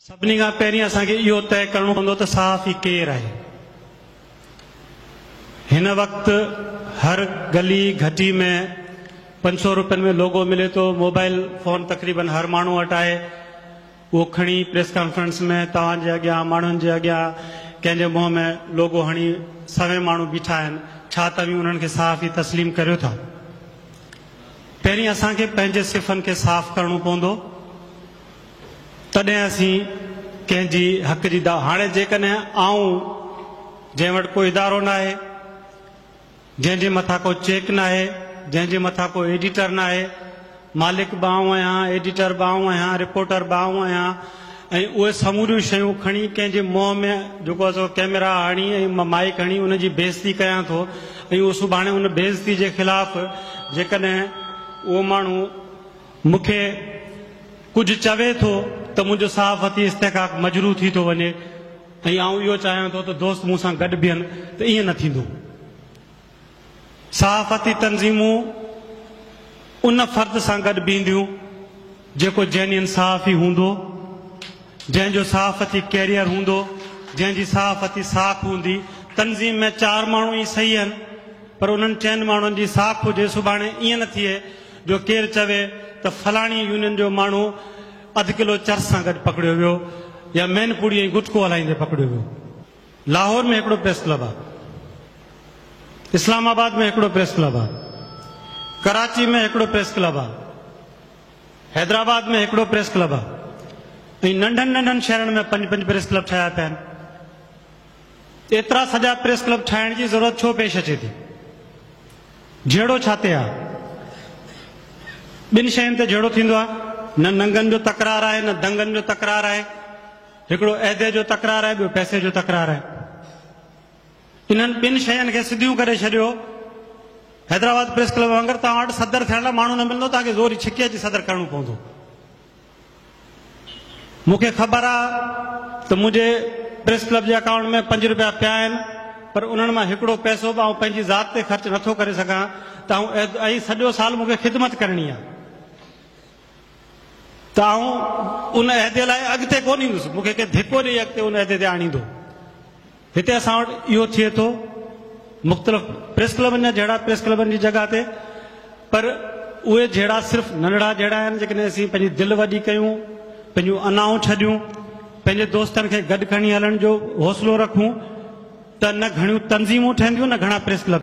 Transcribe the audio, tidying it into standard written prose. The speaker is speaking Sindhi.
سڀني کان پهرين اسان کي اهو طئي ڪرڻو پوندو ته صحافي ڪير آهي. هن وقت هر گلي گهٽي ۾ 500 روپين ۾ لوگو ملي ٿو، موبائل فون تقريبن هر ماڻهو وٽ آهي، اهو کڻي پريس ڪانفرنس ۾ توهان جي اڳيان ماڻهن جي اڳيان ڪنهن جي منهن ۾ لوگو هڻي سوين ماڻهو بيٺا آهن، ڇا توهين انهن کي صحافي تسليم ڪريو ٿا؟ پهرين اسان کي پنهنجي صفن کي صاف ڪرڻو پوندو. تڏهن اسين ڪنهن جي حق جي دعويٰ. هاڻي جيڪڏهن آئون، جنهن وٽ ڪو ادارو ناهي، جنهن جي مٿان ڪو چيڪ ناهي، جنهن جي مٿان ڪو ايڊيٽر ناهي، مالڪ به آئون آهيان، ايڊيٽر به آئون آهيان، رپورٽر به آئون آهيان ۽ اهي سموريون شيون کڻي ڪنهن جي منهن ۾ جيڪو آهي سو ڪئميرا هڻي ۽ مائيڪ هڻي ان جي بيعزتي ڪيان ٿو ۽ اهو سڀاڻي ان بيعزتي جي خلاف جيڪڏهن اهو ماڻهو مون کي ڪجهه چوي ٿو ته منهنجو صحافتي استحقاق مجروح ٿي ٿو وڃي ۽ آئون اهو چاهيان ٿو ته دوست مون سان گڏ بيهن ته ائين نه ٿيندو. صحافتي تنظيمون ان فرد سان گڏ بيهنديون جيڪو جينين صحافي هوندو، جنهن جو صحافتي ڪيريئر هوندو، جنهن جي صحافتي ساک هوندي. تنظيم ۾ چار ماڻهو ئي صحيح آهن پر انهن چئن ماڻهن جي ساک هجي، سڀاڻي ائين نه ٿئي جو ڪير چوي ته فلاڻي يونين جو ماڻهو اڌ ڪلو چرس سان گڏ پڪڙيو ويو يا مين پوڙي ۽ گٽڪو هلائيندي پڪڙيو ويو. لاهور ۾ هڪڙو پريس ڪلب آ، اسلام آباد ۾ هڪڙو پريس ڪلب آ، ڪراچي ۾ هڪڙو پريس ڪلب آ، حيدرآباد ۾ هڪڙو پريس ڪلب آ ۽ ننڍن ننڍن شهرن ۾ پنج پنج پريس ڪلب ٺاهيا پيا آهن. ايترا سڄا پريس ڪلب ٺاهڻ جي ضرورت ڇو پيش اچي ٿي؟ جهيڙو ڇا تي آ؟ ٻن شين تي جهيڙو ٿيندو آ، نه ننگن جو تڪرار آهي نه دنگن جو تڪرار آهي، هڪڙو عهدي جو تڪرار آهي ٻيو پئسي جو تڪرار آهي. انهن ٻن شين کي سڌيون ڪري ڇڏيو. حيدرآباد پريس ڪلب وانگر توهان وٽ صدر ٿيڻ لاء ماڻهو نه ملندو، توهان کي زوري ڇڪي اچي صدر ڪرڻو پوندو. مون کي خبر آ ته منهنجي پريس ڪلب جي اڪائونٽ ۾ 5 روپيا پيا آهن پر انهن مان هڪڙو پئسو به آئون پنهنجي ذات تي خرچ نٿو ڪري سگهان ته آئون ۽ سڄو سال مون کي خدمت ڪرڻي آ ته آئون ان عهدي لاء اڳتي ڪونه ايندس، مون کي ڪنهن ڌڪو ڏئي اڳتي ان عهدي تي آڻيندو. هتي اسان وٽ اهو ٿئي ٿو مختلف پريس ڪلبن جا جهيڙا پريس ڪلبن جي جڳهه تي پر اهي جهيڙا صرف ننڍڙا جهيڙا آهن جيڪڏهن اسين پنهنجي دل وڏي ڪيون پنهنجون انائون ڇڏيون پنهنجي دوستن کي گڏ کڻي هلڻ جو حوصلو رکون ته نه گهڻيون تنظيمون ٺهنديون نه گهڻا پريس ڪلب.